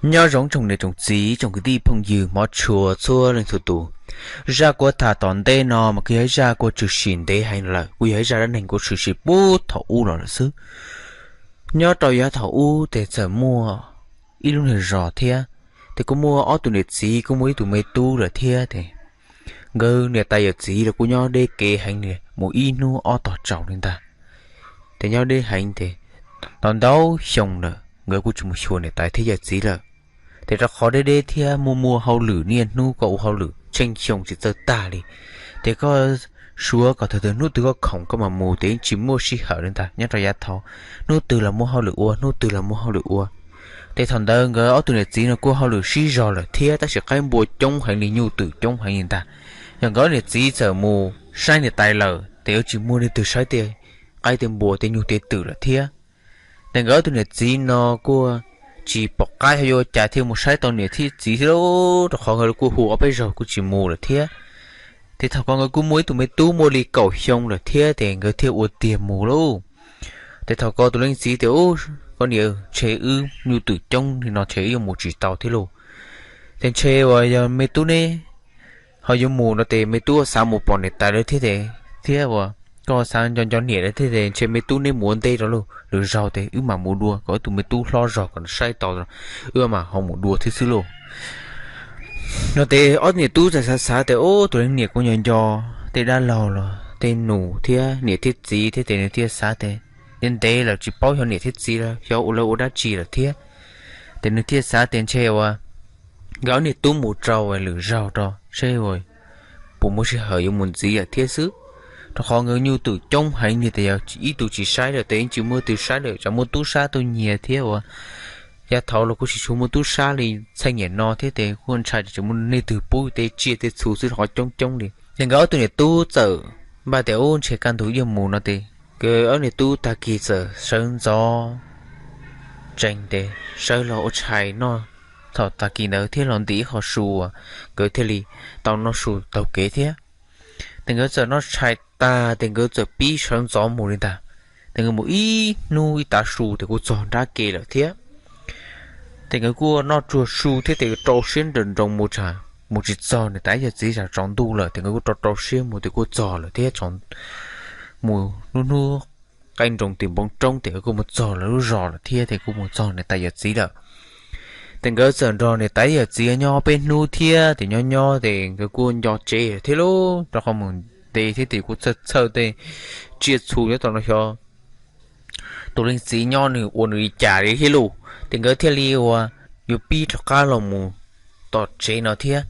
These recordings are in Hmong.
Nyob zoo tsoom niam tsoom txiv tsoom kwv tij phooj ywg hmov tshua txhua leej txhua tus. Zaj kuv tham tom ntej no mas kuj yog ib zaj kuj tshwm sim ntev heev lawm, kuj yog ib zaj dab neeg kuj tshwm sim puag thaum ub los lawm xwb. Nyob rau yav thaum ub ces txawm muaj ib lub niag zos thiab, ces kuj muaj ob tug niam txiv kuj muaj ib tug me tub lawm thiab ces nkawd niam tais yawm txiv los kuj nyob deb kev heev li mus ib hnub ob tog tsaus li ntag. Ces nyob deb heev ces tau ntau xyoo lawm nkawd kuj tsis mus xyuas niam tais thiab yawm txiv lawm. Ces rau qhov deb deb thiab muaj muaj hauj lwm niaj hnub koj ua hauj lwm tsheej xyoo tsis txawj tag li. Ces koj suav kom thaum twg hnub twg koj khoom koj mam mus ces yeej tsis muaj sij hawm li ntag. Nyob rau yav thaud hnub twg los muaj hauj lwm ua, hnub twg los muaj hauj lwm ua. Ces thaum ntawd nkawd ob tug niam txiv no kuj hauj lwm sib zog lawm thiab tab sis qaib npua coob heev li, nyuj twm coob heev li ntag. Yog nkawd ob niam txiv txawm mus saib niam tais lawm ces yuav tsis muaj leej twg saib tej qaib tej npua tej nyuj tej twm lawm thiab. Ces nkawd ob tug niam txiv no kuj tsis pom qab yuav ua cas thiaj mus saib tau niam thiab txiv thiab lauj, rau qhov nkawd kuj hu ob peb zaug kuj tsis mus lawm thiab. Ces thaum ko nkawd kuj muaj ib tug me tub muaj li kaum xyoo lawm thiab ces nkawd thiaj ua tiag mus lauj. Ces thaum ko tus leej txiv tias, Ub, koj niam, ntshe wb nyuj twm coob li no ntshe wb yuav mus tsis tau thiab lauj. Ces ntshe uas yog me tub neb ho yuav mus no ces me tub xav mus pom niam tais lawv thiab, thiab uas koj xav nco nco niam lawv thiab ces ntshe me tub neb mus ua ntej rau lauj, lwm zaug ces wb mam mus dua kom wb tus me tub hlob zog kom saib tau, wb mam ho mus dua thiab xwb lauj. No ces ob niam tub txawm xav xav tias, Ub, tus leej niam kuj nco nco tej dab laug los tej nus thiab niam thiab txiv thiab ces nws thiaj xav tias ntev ntev lawm tsis paub xyov niam thiab txiv lawv xyov ua lawv ua dab tsi lawm thiab. Ces nws thiaj xav tias ntshe uas nkawd ob niam tub mus rau lwm zaug rau seb uas puas muaj sij hawm yuav mus ntxiv lawm thiab xwb. Rau qhov nkawd nyuj twm coob heev li ces yog ib tug tsis saib lawm ces yeej tsis muaj leej twg saib lawm, tsam muaj tub sab tuaj nyiag thiab uas yav thaud los kuj tsis tshua muaj tub sab li txheej niam no thiab ces kuj ntshai tsam muaj leej twg pub tej tsiaj tej txhu xwb rau qhov coob coob li. Ces nkawd ob tug niam tub txawm npaj tias, Ub, ntshe kaj ntug yuav mus no ces nkawd ob niam tub tag kis txawm sawv ntxov tsees ces sawv los ua tshais noj. Thaum tag kis ntawd thiaj los ntim ib qho su uas nkawd thiaj li tau noj su taug kev thiab. Ces nkawd txawm noj tshais tag ces nkawd txawm pib sawv ntxov mus li ntag. Ces nkawd mus ib hnub ib tav su ces kuj txog nrab ke lawm thiab. Ces nkawd kuj noj tsuag su thiab ces rau siab nrawm nroos mus tsam mus tsis txog niam tais yawm txiv tsam tsaus ntuj lawm ces nkawd kuj rau rau siab mus ces kuj txog lawm thiab. Mus hnub hnub qaij nroos tim npoo roob ces nkawd kuj mus txog lawv lub zos lawm thiab ces kuj mus txog niam tais yawm txiv lawm. Ces nkawd txawm nrog niam tais yawm txiv nyob peb hnub thiab ces nyob nyob ces nkawd kuj nco tsev thiab lauj, rau qhov mus ntev thiab ces kuj txhawj txhawj tej tsiaj txhu nyob tom no xyov tus leej txiv nyob nws ua nws li cas li thiab lauj. Ces nkawd thiaj li uas yuav pib rov qab los mus tom tsev no thiab.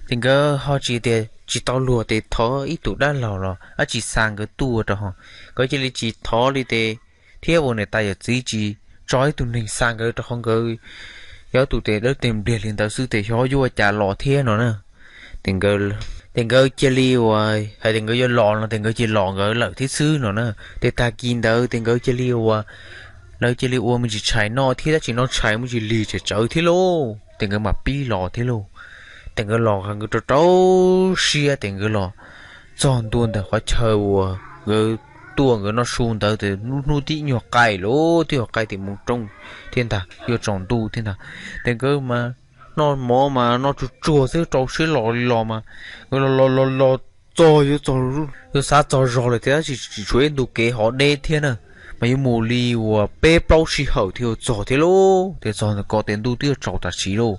Ces nkawd ho tsis tias tsis tau luag ces thov ib tug dab laug los dab tsi xa nkawd tuaj rau ho, nkawd cia li tsis thov li ces thiab uas niam tais yawm txiv tsis tso ib tug neeg xa nkawd rau qhov nkawd yog tus tes dawb tes npliag li ntawd xwb ces xyov yuav ua cas los thiab no na. Ces nkawd, ces nkawd cia li uas hais tias nkawd yuav los no ces nkawd cia li los nkawd lawm thiab xwb no na. Ces tag kis ntawd ces nkawd cia li uas lawv cia li ua me ntsis tshais noj thiab tab sis noj tshais muaj tsis lig tsem tsawv thiab lauj, ces nkawd mam pib los thiab lauj. Ces nkawd los nkawd rau rau siab ces nkawd los txog ntua ntawm qhov chaw uas nkawd tuaj nkawd noj su ntawd ces lub hnub tib nyuag qaij lawm, tib nyuag qaij tim npoo roob thiab ntag, yuav tsaus ntuj thiab ntag. Ces nkawd mas noj mov mas noj tsuag tsuag xwb rau siab los li los mas nkawd los los los los txog yuav txog, yuav xav txog zog lawm tiag tab sis tsis tshuav ib ntu kev hov deb thiab na, mas yuav mus li uas peb plaub sij hawm thiaj yuav txog thiab lauj. Ces txog ntawm ko ces ntuj twb yuav tsaus tam sim lauj,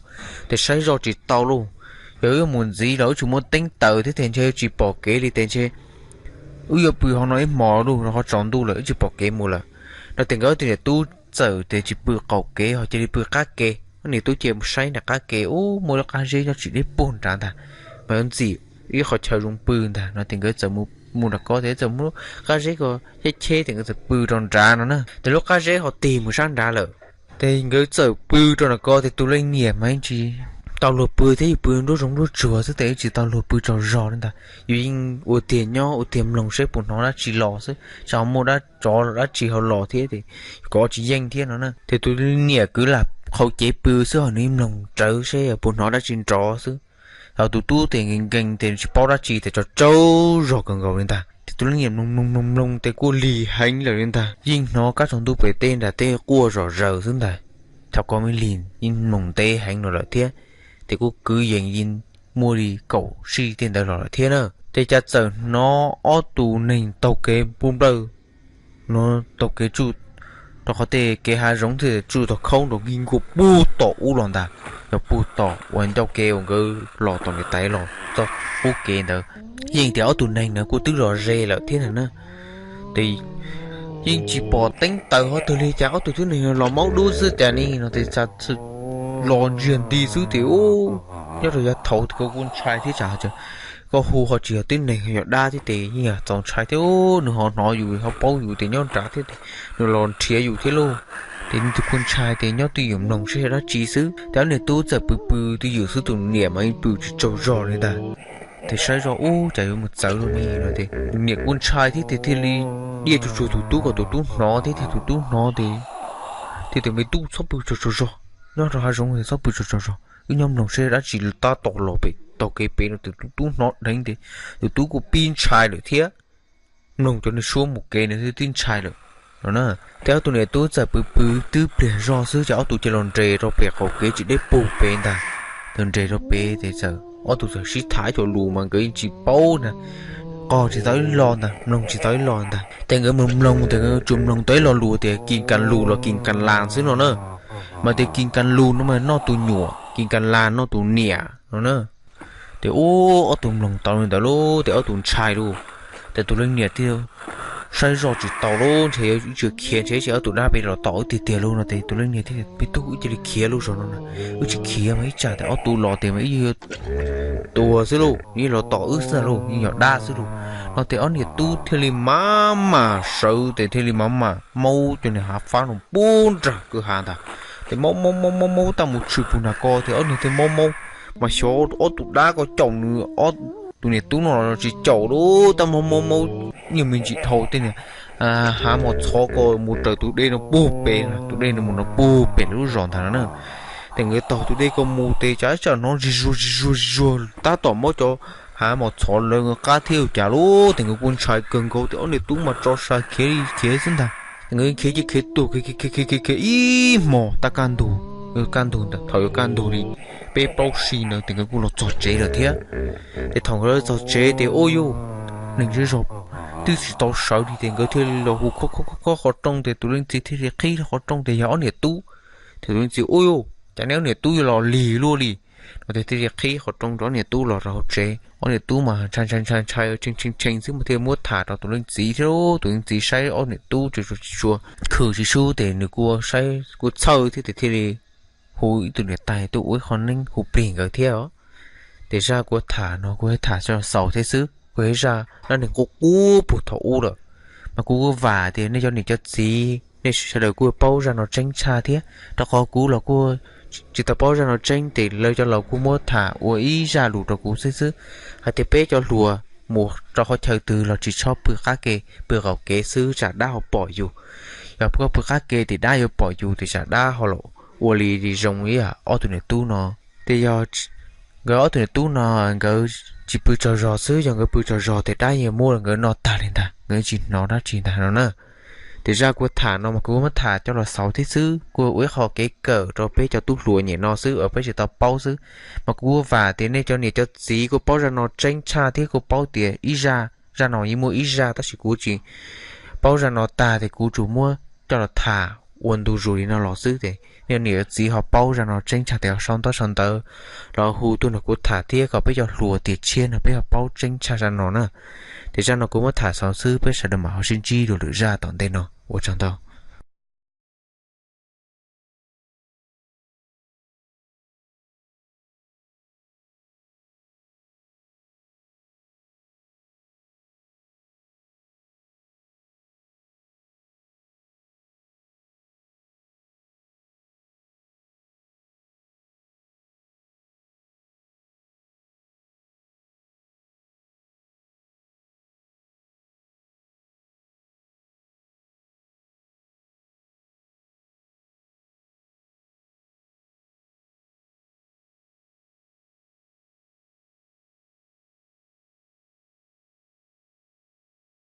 ces saib zoj tsis tau lauj. Yog wb mus ntxiv los wb tsis muaj teeb taws thiab ces ntshe tsis pom kev li ces ntshe wb yuav pw hauv no ib hmos lauj, rau qhov tsaus ntuj lawm wb tsis pom kev mus lawm. No ces nkawd ob tug niam tub txawm ces tsis pw qaum kev ho cia li pw qab ke. Ob niam tub cia li mus saib nram qab ke ub muaj lub qab zeb nyob tsis deb puag nrad ntag, mas yuav ntxim ib qhov chaw zoo pw ntag no ces nkawd txawm mus nram ko ces txawm muaj lub qab zeb ko cheb cheb ces nkawd txawm pw rau nrad no na. Ces lub qab zeb ho tig mus sab nrad lawm. Ces nkawd txawm pw rau nram ko ces tus leej niam mas yeej tsis tau luag pw thiab, yus pw nruab zoov nruab tsuag xwb ces yeej tsis tau luag pw tsaug zog li ntag. Yus yeej ua tiag nyob ua tiag mloog seb puas hnov dab tsi los xwb, tsam muaj dab tsov los dab tsi ho los thiab ces kov tsis yeej thiab no na. Ces tus leej niam kwv lam qhau cev pw xwb ho nws mloog rawv seb puas hnov dab tsi nrov xwb. Ho tus tub ces nkees nkees ces tsis paub dab tsi ces tsaug tsaug zog kawg nkaus li ntag. Ces tus leej niam mloog mloog mloog mloog ces kuj lig heev lawm li ntag, yeej hnov kab tsaus ntuj pem teb nram teb quaj zom zaws xwb ntag. Thaum ko me lig yeej mloog ntev heev los lawm thiab, ces kuj kwv yees yeej muaj li kaum sij tej ntawd los lawm thiab na. Ces cas txawm hnov ob tug neeg taug kev pub nplawj, no taug kev tsuj, rau qhov tej kev hav zoov thiaj tsuj tau khaub nrov nkig nkuaj puag tom ub los ntag. Yog puag tom uas ncauj ke uas nkawd los tom niam tais los txog qub kev ntawd, yeej tias ob tug neeg na kuj twb los ze lawm thiab na. Ces yeej tsis pom teeb taws hov twg li, cas ob tug tib neeg los maub dub xwb cas ne no ces los ntsiag nti xwb ces nyob rau yav thaud kuv kuj ntshai thiab, tsam koj hu ho tsis yog tib neeg yog dab thiab ces yeej yog txaus ntshai thiab. Nws ho hnov yus ho paub yus tias nyob nrad thiab, nws los nrhiav yus thiab lauj. Ces nws tus kuj ntshai ces nyob twj ywm mloog seb yog dab tsi xwb. Ces ob niam tub txawm pw pw twj ywm xwb, tus niam mas yeej pw tsis tsaug zog li ntag. Ces saib zoj ub cas yuav mus txawv li no ces tus niam kuj ntshai thiab ces thiaj li diaj tsuag tsuag tus tub kom tus tub hnov thiab, ces tus tub hnov ces thiaj tias me tub txhob pw tsaug tsaug zog, nyob rau hav zoov txhob pw tsaug tsaug zog, wb nyob mloog seb dab tsi tab tom los pem taug kev pem no. Tus tub hnov dheev ces tus tub kuj pib ntshai lawm thiab, mloog cov niag suab mus kev nws twb ntshai lawm no na. Ces ob tug niam tub txawm pw pw twb pliag zog xwb ces ob tug cia li los nres rau pem qaum kev tsis deb puag pem ntag. Txawm nres rau pem ces txawm ob tug txawm sib tham ib co lus mas nkawd yeej tsis paub na, qog tsis tau ib lo ntag, mloog tsis tau ib lo ntag. Ces nkawd mloog mloog ces nkawd tsuas mloog tau ib lo lus tias kis kas lus los kis kas las xwb no na. Mas tias kis kas lus no mas noj tus nyuam, kis kas las noj tus niam no na. Ces ub ob tug mloog tau li ntawd lauj ces ob tug ntshai lauj. Ces tus leej niam thiaj saib zoj tsis tau lauj, ntshe yuav tsis khiav, ntshe ob tug dab pem los tom wb tiag tiag lauj no ces tus leej niam thiaj, me tub, wb cia li khiav lauj, zaum no wb tsis khiav mas ib tsam tias ob tug los tias mas wb yuav tuag xwb lauj, yeej los tom wb xwb lauj, yeej yog dab xwb lauj no. Ces ob niam tub thiaj li maj mam sawv ces thiaj li maj mam maub cov niag hav fab no pub nrag kwj ha ntag. Ces maub maub maub maub maub tab mus tshwm puag nag ko ces ob niag thiaj maub maub, mas xyov ob tug dab ko caum nws, ob tus niam tub no los tsis caum lauj, tab maub maub maub, yeej me ntsis dhau tej niag hav mos txhov ko mus raws tus dej no puag pem, tus dej no mus no puag pem lawv lub zos ntag no na. Ces nkawd taug tus dej ko mus ces cas tsam hnov zig zuag zig zuag zig zuag tab tom muab cov hav mos txhov lawv qab thiab ua cas lauj. Ces nkawd kuj ntshai kawg nkaus ces ob niam tub mas tso sa khiav li khiav xwb ntag. Ces nkawd khiav cia khiav tuag khiav khiav khiav ib hmos tab kaj ntug, kaj ntug ntawd thaum yuav kaj ntug li peb plaub si ntawd ces nkawd kuj los txog tsev lawm thiab. Ces thaum nkawd los txog tsev ces ua yuj, neeg zej zog twb tsis tau sawv li ces nkawd thiaj li los hu khob khob khob qhov rooj ces tus leej txiv thiaj li qhib qhov rooj ces yog ob niam tub. Ces tus leej txiv, ua yuj, cas nej ob niam tub yuav los lig luaj li no ces thiaj li qhib qhov rooj rau ob niam tub los rau hauv tsev. Ob niam tub mas ntshai ntshai ntshai ntshai tshee tshee tshee xwb mas thiaj muab tham rau tus leej txiv thiab. Tus leej txiv saib ob niam tub tsuas tsuas khwm tsis sub ces nws kuj saib kuj txhawj thiab ces thiaj li hu ib tug niam tais tuaj ua ib qho neeb hu plig nkawd thiab os. Ces zaj kuv tham no kuv tham xaus thiab xwb, kuv yog zaj dab neeg qub qub puag thaum ub lawm. Mas kuv vam tias nej cov niam cov txiv nej sawv daws kuj paub zaj no tseeb tshaj thiab, rau qhov kuv los kuj tsis tau paub zaj no tseeb ces lawv cov laus kuj muab tham ua ib zaj lus rau kuv xwb xwb, hais tias peb cov hluas mus rau qhov chaw twg los tsis txhob pw qab ke, pw qaum kev xwb tsam dab ho pom yus. Yog koj pw qab ke ces dab yuav pom yus ces tsam dab ho los ua li zoo ib yam ob tug niam tub no. Ces yog nkawd ob tug niam tub no nkawd tsis pw tsaug zog xwb, yog nkawd pw tsaug zog ces dab yeej muab nkawd noj tag li ntag, nkawd tsis hnov dab tsi ntag no na. Ces zaj kuv tham no mas kuv muab tham coj los xaus thiab xwb, kuv ua ib qho kev kawm rau peb cov tub hluas nyem no xwb uas peb tsis tau paub xwb. Mas kuv vam tias nej cov niam cov txiv kuj paub zaj no tseeb tshaj thiab kuj paub tias ib zaj, zaj no yeej muaj ib zaj tab sis kuv tsis paub zaj no tag ces kuv tsuas muab coj los tham ua ntu zus li no los xwb ces nej niam cov txiv ho paub zaj no tseeb tshaj ces ho sau ntaub sau ntawv los hu tuaj nrog kuv tham thiab kom peb cov hluas tiam tshiab no peb ho paub tseeb tshaj zaj no na. Ces zaj no kuv muab tham xaus xwb, peb sawv daws mam ho sib ntsib dua lwm zaj tom ntej no, ua tsaug ntau.